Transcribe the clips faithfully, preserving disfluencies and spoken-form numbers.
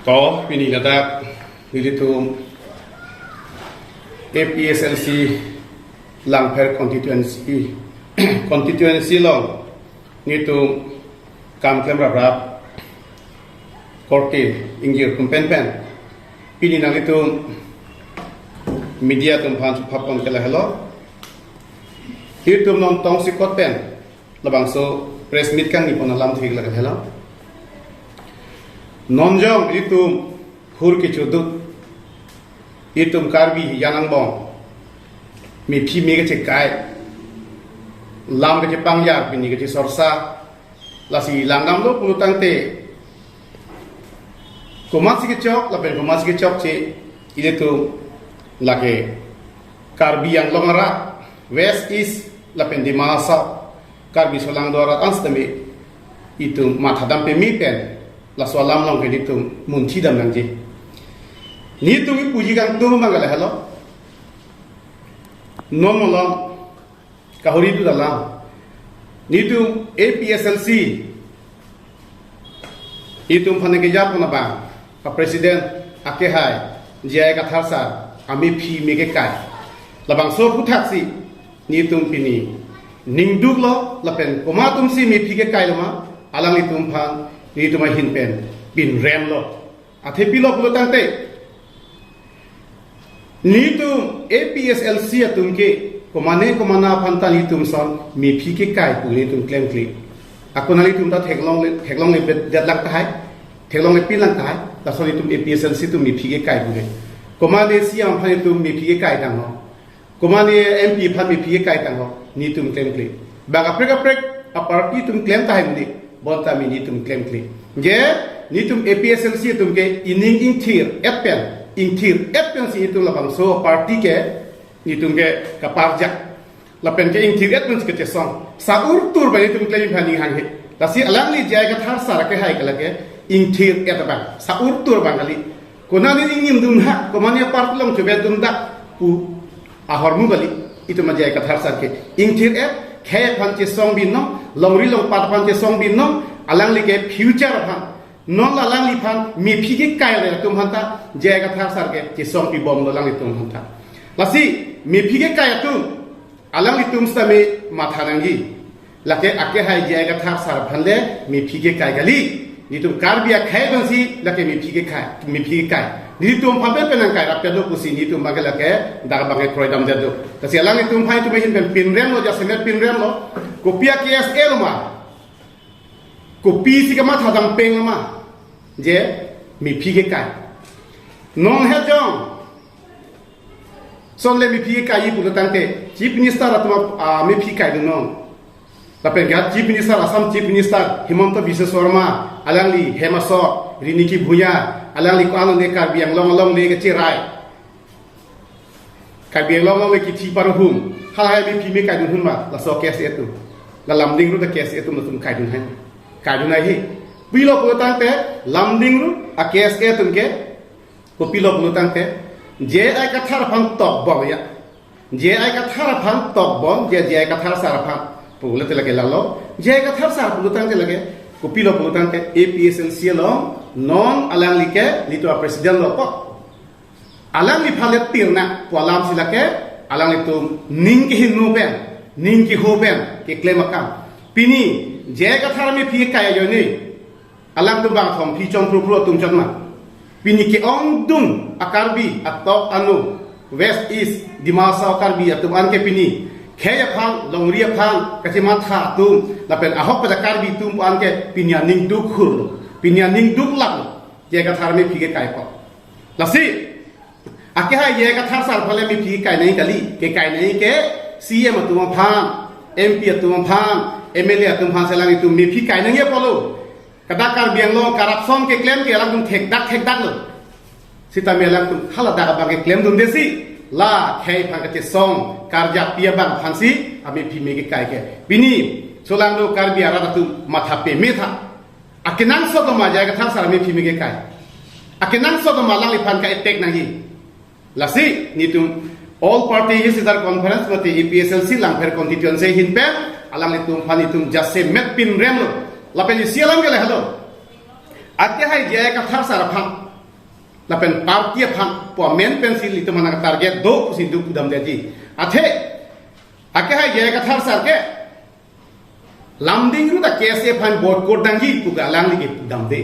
To pini ladak nelitum A P S L C Langpher constituency constituency along nelitum kam klem rap rap korte ingjir atum pen pen pini nanglitum media atum aphan chupha pon ke lahelo. Nelitum non tongsekot pen labangso press meet kangni pon alam thik lake lahelo. Non jong nelitum hur kechoduk, nelitum Karbi yang angbong mephi me kechekai, lam kechepangjar, pini kechesorsa, lasi langdamlo pulo tangte komatsi kechok lapen komatsi kechokche, nelitum lake Karbi Anglong arat, West, East lapen Dima Hasao, Karbi solangdo arat an sitame itum mathadam peme pen laso alam along ke nelitum munthidam nangji. Nelitum ipuji kangtung abang ke lahelo. Non malom kahuri tu dalam, nelitum A P S L C itum aphan kejapon abang a president akehai J I Kathar sir amephi me kekai. Labangso aphuthaksi nelitum pini ningduklo lapen komat atumsi mephi kekailo ma, alanglitum aphan nelitum ahin pen pinremlo. Athe pilo pulo tangte nelitum A P S L C atum ke komane komane aphan ta nelitum ason mephi kekai pu nelitum klemkle. Ako nanglitum ta theklongle, theklongle bet det lang tahai, theklongle pin lang tahai, lason nelitum A P S L C atum mephi kekai pu ke. Komane C E M aphan nelitum mephi kekai tanglo, komane M P aphan mephi kekai tanglo, nelitum klemkle. Bang kaprek kaprek a party atum klem tahai muni, bonta pini nelitum klemkle. Je nelitum A P S L C atum ke ining ingthir-et pen, ingthir-et pensi nelitum labangso party ke nelitum ke kaparjak. Lapen ke ingthir-et pensi kechesong. Sa urtur abang nelitum klem aphan ning hanghe. Lasi alangli J I Kathar sir akehai ke lake ingthir-et abang, sa urtur abang kali. Konane ingnim dun ha, komane a party along chobet dun dak pu ahormu kali. Itum a J I Kathar sir ke ingthir-et, khei aphan chesong binong, longri longpat aphan chesong binong, alangli ke future aphan. Non la alangliphan mephi kekai le atum aphanta J I Kathar sir ke chesong pibomlo alanglitum aphanta. Lasi mephi kekai atum alanglitum sitame matha nangji. Lake akehai J I Kathar sir aphan le mephi kekai kali. Nelitum Karbi akhei abangsi lake mephi kekai, mephi kekai. Nelitum aphan pen nangkai rap kedo pusi nelitum abang ke lake dak abang ke kroidam det do. Lasi alanglitum aphan itum ahin pen pinremlo, jasemet pinremlo. Kopi a K S A lo ma, kopisi kamatha dam peng lo ma, je mephi kekai. Non het jong ason le mephi kekai pulo tangte Chief Minister atum a, ah, mephi kaidun non. Lapen ke Chief Minister, Assam Chief Minister Himanta Biswa Sarma, alangli hem asor, Riniki Bhuyan, alangli ko-an ne Karbi Anglong along le kecherai. Karbi Anglong along le kithi parhum, halahai mephi me kaidun hum ma, laso K S A atum. La Lumding Road a K S A atum latum kaidun hai. Kaidun hai he. Pilo pulo tangte Lumding Road a K S A atum ke, kopilo pulo tangte J I Kathar aphan tokbom ya. J I Kathar aphan tokbom, J, J I Kathar sir aphan pulo te lake lalo. J I Kathar sir pulo tangte lake, kopilo pulo tangte A P S L C along non alangli ke nelitum a president lo ko. Alangliphan le pirna pu alamsi lake, alanglitum ning kehingno pen, ning keho pen keklem akam. Pini J I Kathar mephi kekai ajoine alangtum bang thom phi chon phru phru atum chot ma. Pini ke-ongdung a Karbi atok anu, West, East, Dima Hasao Karbi atum an ke pini khei aphan, longri aphan kachematha atum, lapen ahok pada Karbi atum an ke pini aning duk hurlo, pini aning duk laklo. J I Kathar mephi kekai ko. Lasi akehai J I Kathar sir aphan le mephi kekai nangji kali, kekai nangji ke C E M atum aphan, M P atum aphan, M L A atum aphan si alanglitum mephi kekai nangji apotlo. Kadak Karbi Anglong corruption keklem ke alangtum thekdak thekdak lo. Sitame alangtum haladak abang keklem dunde si, la khei aphan kachesong karjap pi abang aphansi amephi me kekai ke. Pini solangdo Karbi arat atum matha peme tha. Akenangsot lo ma J I Kathar sir amephi me kekai? Akenangsot lo ma alangliphan ka-attack nangji? Lasi nelitum All Party Youth Leader Conference mate A P S L C Langpher constituency ahin pen alanglitum aphan nelitum jasemet pinremlo. Lapen isi alam ke lahelo. Akehai J I Kathar sir aphan lapen party aphan pu amen pensi ilitum aphan target do pusi do pudamde ji. Athe akehai J I Kathar sir ke Lumding Road a-K S A aphan boycott nangji pu ke alangli ke pudamde.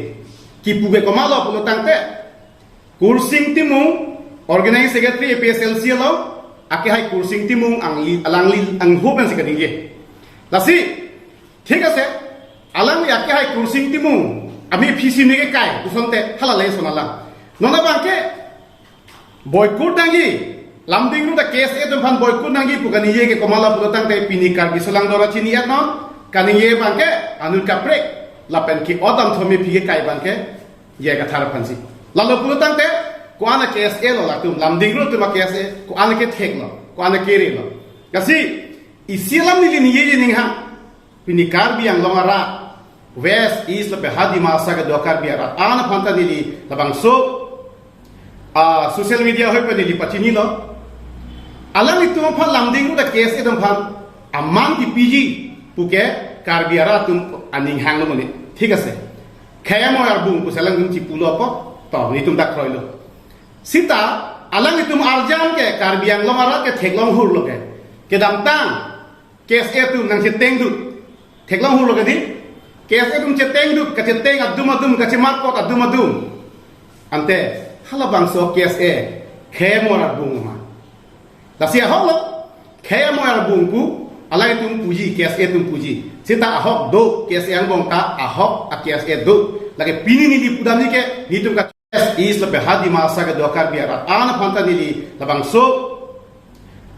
Kipu ke komatlo pulo tangte, Kursing Timung, Organizing Secretary A P H L C along, akehai Kursing Timung alangli, alangli angho pensi kaningje. Lasi, thik ase, alangli akehai Kursing Timung, amephi si me kekai, pu asonte hala le ason alam. Non abangke, boycott nangji, Lumding Road a-K S A atum aphan boycott nangji pu kaningje ke komatlo pulo tangte pini Karbi Solangdor chini-et non, kaningje abangke anut kaprek, lapen ke-ot damthu amephi kekai abangke J I Kathar aphansi. Lalo pulo tangte, ko-an a-K S A lo latum, Lumding Road atum a-K S A, ko-an kethek lo, ko-an kere lo. Lasi, isi alam neli ningje ningha, pini Karbi Anglong arat, West, East lapen ha Dimasa kedo Karbi arat an aphan ta neli labangso, ah, social media ahoi pen neli pachinilo. Alanglitum aphan Lumding Road a-K S A atum aphan aman kipiji pu ke Karbi arat atum aning hanglo mane. Thik ase. Khei amoi arbung pusi alangtum chipulo apot, to, nelitum ta kroilo. Sita, alanglitum arjan ke Karbi Anglong arat ke theklong hurlo ke. Kedamtang, K S A atum nangchetengdut. Theklong hurlo ke di? K S A atum chetengdut, kacheteng adum adum, kachemarpot adum adum. Ante, halabangso K S A, khei amoi arbung ma. Lasi ahok lo, khei amoi arbung pu, alanglitum puji, K S A atum puji. Sita ahok do, K S A angbong ta ahok a-K S A do. Lake pini neli pudamji ke, nelitum ka West, East lapen ha Dimasa kedo Karbi arat an aphan ta neli labangso,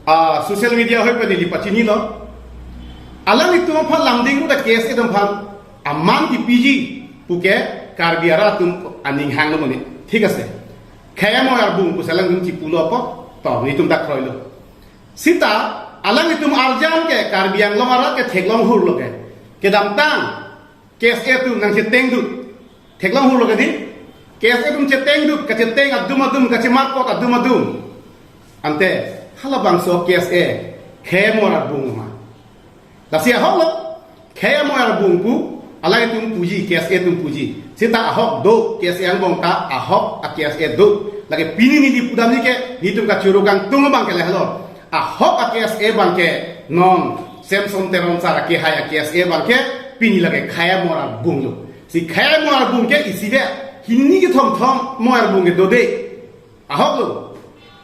ah, social media ahoi pen neli pachinilo. Alanglitum aphan Lumding Road a-K S A atum aphan aman kipiji pu ke Karbi arat atum aning hanglo mane. Thik ase. Khei amoi arbung pusi alangtum chipulo apot, to, nelitum ta kroilo. Sita, alanglitum arjan ke Karbi Anglong arat ke theklong hurlo ke. Kedamtang, K S A atum nangchetengdut. Theklong hurlo ke di? K S A atum chetengdut, kacheteng adum adum, kachemarpot adum adum. Ante, halabangso K S A, khei amoi arbung ma. Lasi ahok lo, khei amoi arbung pu, alanglitum puji, K S A atum puji. Sita ahok do, K S A angbong ta ahok a-K S A do. Lake pini neli pudamji ke, nelitum kachoro kangtung abangke lahelo. Ahok a-K S A abangke non Samson Teron sir akehai a-K S A abangke pini lake khei amoi arbung lo. Si khei amoi arbung ke isi ve, hini kethom thom amoi arbung ke dode. Ahok lo.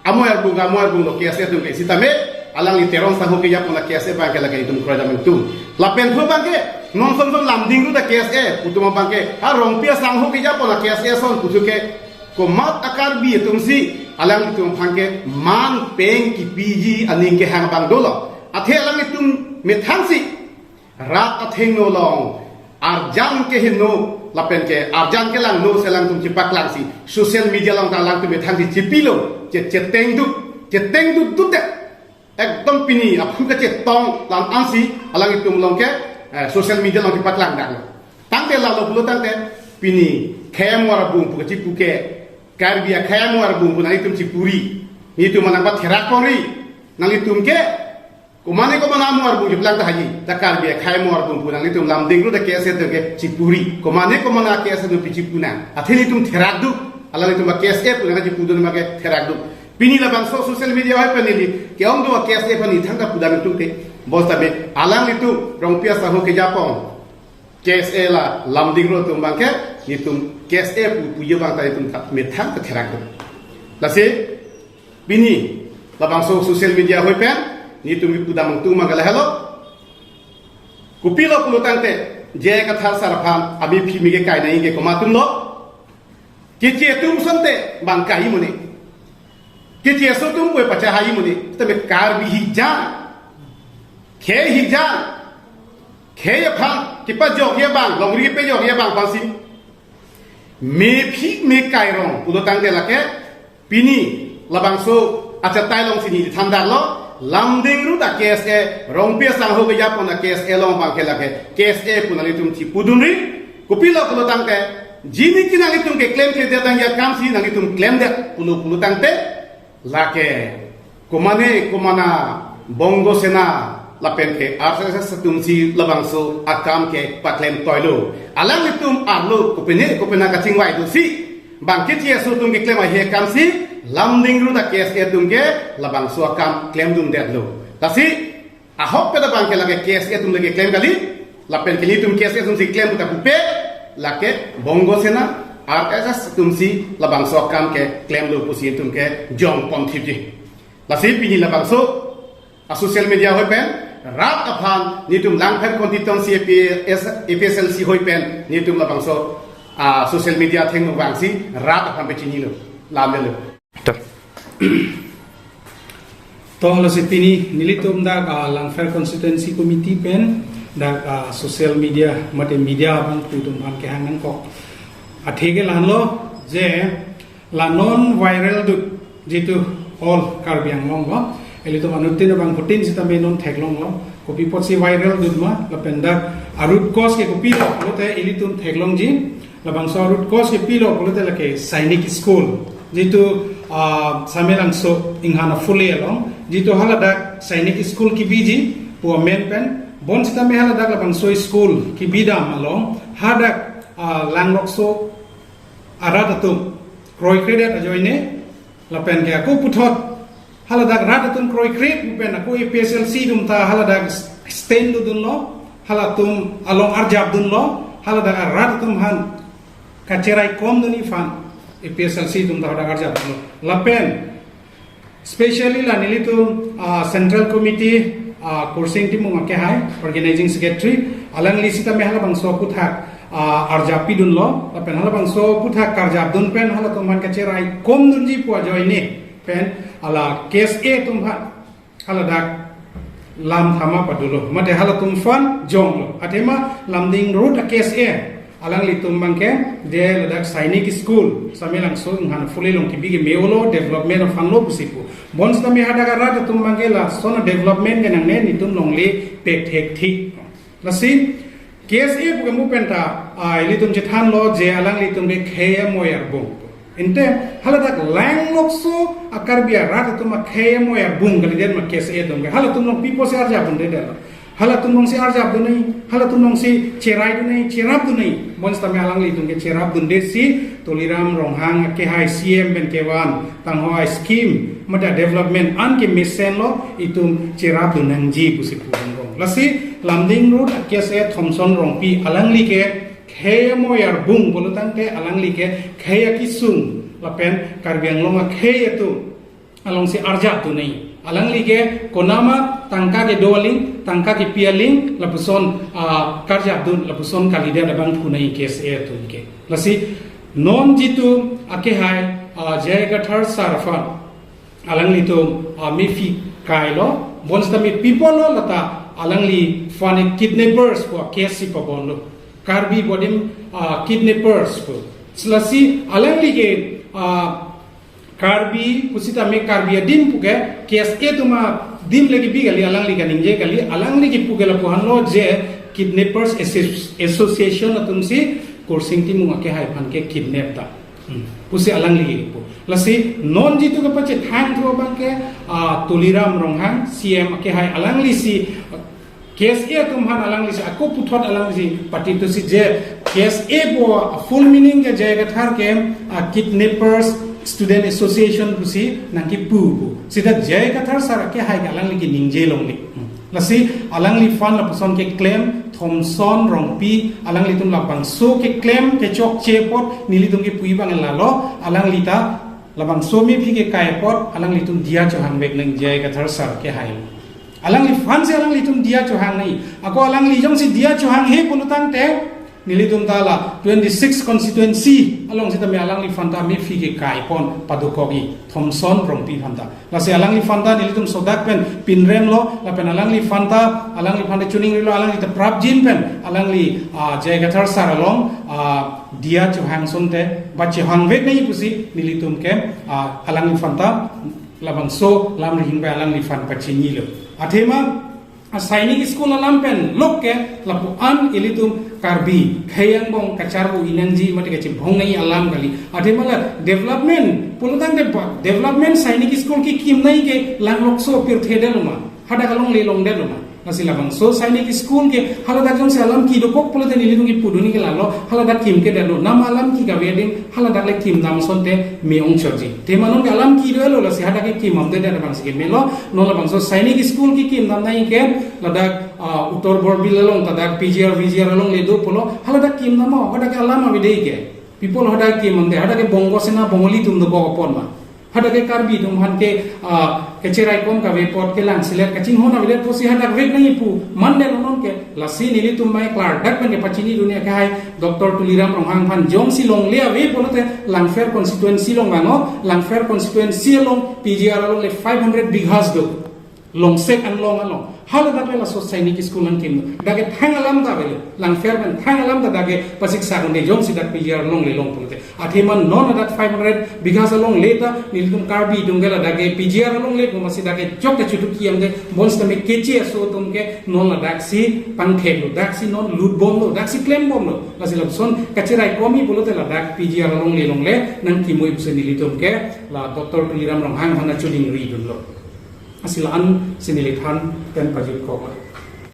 Amoi arbung, amoi arbung lo K S A atum ke sitame alangli Teron sangho kejapon a-K S A abangke lake itum kroidam itum. Lapen thu abangke non son son Lumding Road a-K S A pu atum abangke, ha Rongpi asangho kejapon a-K S A ason pu thu ke komat a-Karbi atumsi alanglitum aphan ke man pen kipiji aning kehang abang dolo. Athe alanglitum methangsi rat athengno along arjan keheno lapen ke arjan kelangno si alangtum chepaklangsi social media along ta alangtum methangsi chipilo, che, chetengdut, chetengdutdutdet. Ekdom pini aphu kachetong la-an ansi alanglitum along ke, eh, social media along chepaklangdaklo. Tangte lalo pulo tangte pini khei amoi arbung pu kachipu ke, Karbi akhei amoi arbung pu nanglitum chipuri. Nelitum aphan nangpatherak pori. Nanglitum ke komane komane amoi arbung chiplang ta haji. Ta Karbi akhei amoi arbung pu nanglitum Lumding Road a-K S A atum ke chipuri. Komane komane a-K S A atum pi chipu nang. Athe nelitum therakduk. Alanglitum a-K S A pu nangchipudun abangke therakduk. Pini labangso social media ahoi pen neli ke-ong do a-K S A aphan neli thangta pudam itum ke. Bonsitame alanglitum Rongpi asangho kejapon K S A la Lumding Road atum abangke, nelitum K S A pu, puji abang ta nelitum ta methang ta therakduk. Lasi, pini labangso social media ahoi pen nelitum kipudam itum abangke lahelo. Kopilo pulo tangte, J I Kathar sir aphan amephi me kekai nangji ke komat atum lo. Keche atum asonte bang kai mane. Keche aso atum pu pacha hai mane. Tame Karbi hijan, khei hijan, khei aphan kepajokji abang, longri kepajokji abang aphansi mephi me kai rong pulo tangte lake pini labangso achatai alongsi neli thandaklo, Lumding Road a-K S A, Rongpi asangho kejapon a-K S A along abangke lake K S A pu nanglitum chipudunri. Kopilo pulo tangte, jini ke nanglitum keklemkledet tangji akamsi nanglitum klemdet pulo pulo tangte, lake komane komane Bongo Sena lapen ke R S S atumsi labangso akam ke paklem toilo. Alanglitum arlo kopine kopine kachingvai dosi Bangke G S O atum keklem ahi akam si Lumding Road a K S A atum ke labangso akam klemdundetlo. Lasi ahokpet abangke lake K S A atum le keklem kali, lapen ke nelitum K S A atum si klem ta pupe, lake Bongo Sena, R S S atum si labangso akam keklemlo pusi nelitum ke jongpon thipji. Lasi pini labangso a social media ahoi pen rat aphan nelitum Langpher constituency A P S, A P H L C ahoi pen nelitum labangso a social media thengno vangsi rat aphan pachinilo, lamdelo. To. To, lasi pini nelitum dak, ah, Langpher Constituency Committee pen dak, ah, social media mate media abang pu atum aphan kehang nangkok athe ke la-anlo je la non viral dut, jitu all Karbi Anglong lo, ilitum anuttin abangphutin sitame non theklonglo kopi apotsi viral dut ma, lapen dak a root cause ke kopilo pulote ilitum theklongji. Labangso a root cause ke kopilo pulote lake Sainik School, jitu, ah, Samelangso Inghan a-Phule along, jitu haladak Sainik School kebiji pu amen pen, bonsitame haladak labangso school kebidam along hadak, ah, Langlokso arat atum kroikredet ajoine, lapen ke ako puthot haladak rat atum kroikre pu pen ako A P H L C atum ta haladak stand dodunlo, halatum along arjapdunlo, haladak arat atum aphan kacheraikomdun aphan A P H L C atum ta hadak arjapdunlo. Lapen specially la nelitum, ah, Central Committee, ah, Kursing Timung akehai, Organizing Secretary, alangli sitame halabangso aputhak, ah, arjap pidunlo, lapen halabangso aputhak karjapdun pen halatum aphan kacheraikomdunji pu ajoine pen hala K S A atum aphan haladak lam thama padulo, mate halatum aphan jonglo. Athema Lumding Road a K S A alanglitum abangke je ladak Sainik School, Samelangso Inghan a-Phule along kebi ke me-olo, development aphanlo pusi pu. Bonsitame hadak arat atum abangke lason a-development ke nangne, nelitum longle pekthek thik. Lasi K S A pu ke mu penta, ah, ilitum chethanlo je alanglitum ke khei amoi arbung. Ante haladak Langlokso a-Karbi arat atum akhei amoi arbung kalidet ma K S A atum ke. Halatum along pi apotsi arjapdundetlo? Halatum alongsi arjapdun nangji, halatum alongsi cheraidun nangji, cherapdun nangji. Bonsitame alanglitum ke cherapdunde si Tuliram Ronghang akehai C M pen kevan tangho a-scheme mate development an ke mesenlo, itum cherapdun nangji pusi pu dun rong. Lasi Lumding Road a K S A Thomson Rongpi alangli ke khei amoi arbung pulo tangte alangli ke khei akesung lapen Karbi Anglong akhei atum alongsi arjapdun nangji. Alangli ke konama tangka kedo aling, tangka kepi aling, lapuson, ah, karjapdun, lapuson kalidet abangphu nangji K S A atum ke. Lasi non jitu akehai, ah, J I Kathar sir aphan alanglitum, ah, mephi kailo, bonsitame pi apotlo lata alangliphan kidnappers pu a-case si pabonlo. Karbi pu adim, ah, kidnappers pu. Lasi alangli ke, ah, Karbi pusitame Karbi adim pu ke K S A atum adim le kebi kali, alangli kaningje kali, alangli kepu ke lapu-anlo je Kidnappers Associ-, Association atum si Kursing Timung akehai aphan ke kidnap ta. Hmm. Pusi alangli kepu. Lasi non jitu kepachethang thu abangke, ah, Tuliram Ronghang C M akehai alangli si K S A atum aphan alangli si ako puthot alangli si pati tu si je K S A pu a-full meaning ke J I Kathar ke, ah, Kidnappers Student Association pusi nangkepu pu. Seta J I Kathar sir akehai ke alangli keningje longle. Hmm. Lasi alangliphan lapuson keklem, Thomson Rongpi alanglitum labangso keklem kechokche apot nelitum kepu abang lalo, alangli ta labangso mephi kekai apot alanglitum diya chohangvek nang J I Kathar sir akehai. Alangliphan si alanglitum diya chohang nangji. Ako alangli jongsi diya chohanghe pulo tangte nelitum ta la twenty-six constituency along sitame alangliphan ta mephi kekai pon padokokji, Thomson Rongpi aphan ta. Lasi alangliphan ta nelitum sodak pen pinremlo, lapen alangliphan ta, alangliphan ta chuning rilo, alangli ta prapjin pen alangli, ah, J I Kathar sir along, ah, diya chohang asonte ba chohangvek nangji pusi nelitum ke, ah, alangliphan ta labangso lamri hingbai alangliphan pachinilo. Athema a-Sainik School alam pen lok ke lapu-an ilitum Karbi khei angbong kacharbo-i nangji mate kachebhong nangji alam kali. Athema la development pulo tangte ba development Sainik School kekim nangji ke Langlokso apirthe detlo ma, hadak alongle longdetlo ma? Lasi labangso Sainik School ke haladak jongsi alam kedo kok pulote nelitum kipudun ke lalo, haladak kim ke dalo, nama alam ke kave ding, haladak le kim nam asonte me-ong chotji. Athema non ke alam kedolo, lasi hadak ke kim damde, dak abangsi kemelo. Non labangso Sainik School kekim damnai ke ladak, ah, Uttor Borbil along, ladak P G R, V G R along le do pulo, haladak kim damlo, hadak ke alam ave dei ke. People hadak kim damde, hadak ke Bongo Sena, Bongali atum dokok apot ma. Hadak ke Karbi atum aphan ke, ah, kacheraikom kave apot, kelangselet kachinghon avedet pusi hadak vek nangji pu mandetlo non ke. Lasi nelitum mai klardak pen kepachinidun ke hai Doctor Tuliram Ronghang aphan, jongsi longle ave pulote Langpher constituency along vangnon, Langpher constituency along P G R along le five hundred bighas do. Longsek anglong along. Haladak le laso Sainik School nangkim. Dak ke thang alam ta avelo. Langpher pen thang alam ta dak ke pasiksa konde, jongsi dak P G R along le long pulote. Athema non dak five hundred bighas along le ta nelitum Karbi atum ke ladak ke P G R along le pu masi dak ke chok ta chutu kiyam de, bonsitame Keche aso atum ke non ladaksi pangtheklo, daksi non lutbomlo, daksi klembomlo. Lasi lapuson kacheraikomji pulote ladak P G R along le longle nangkimji pusi nelitum ke la Doctor Tuliram Ronghang aphan chudingridunlo. Lasi la-an si neli than pen pajutkok.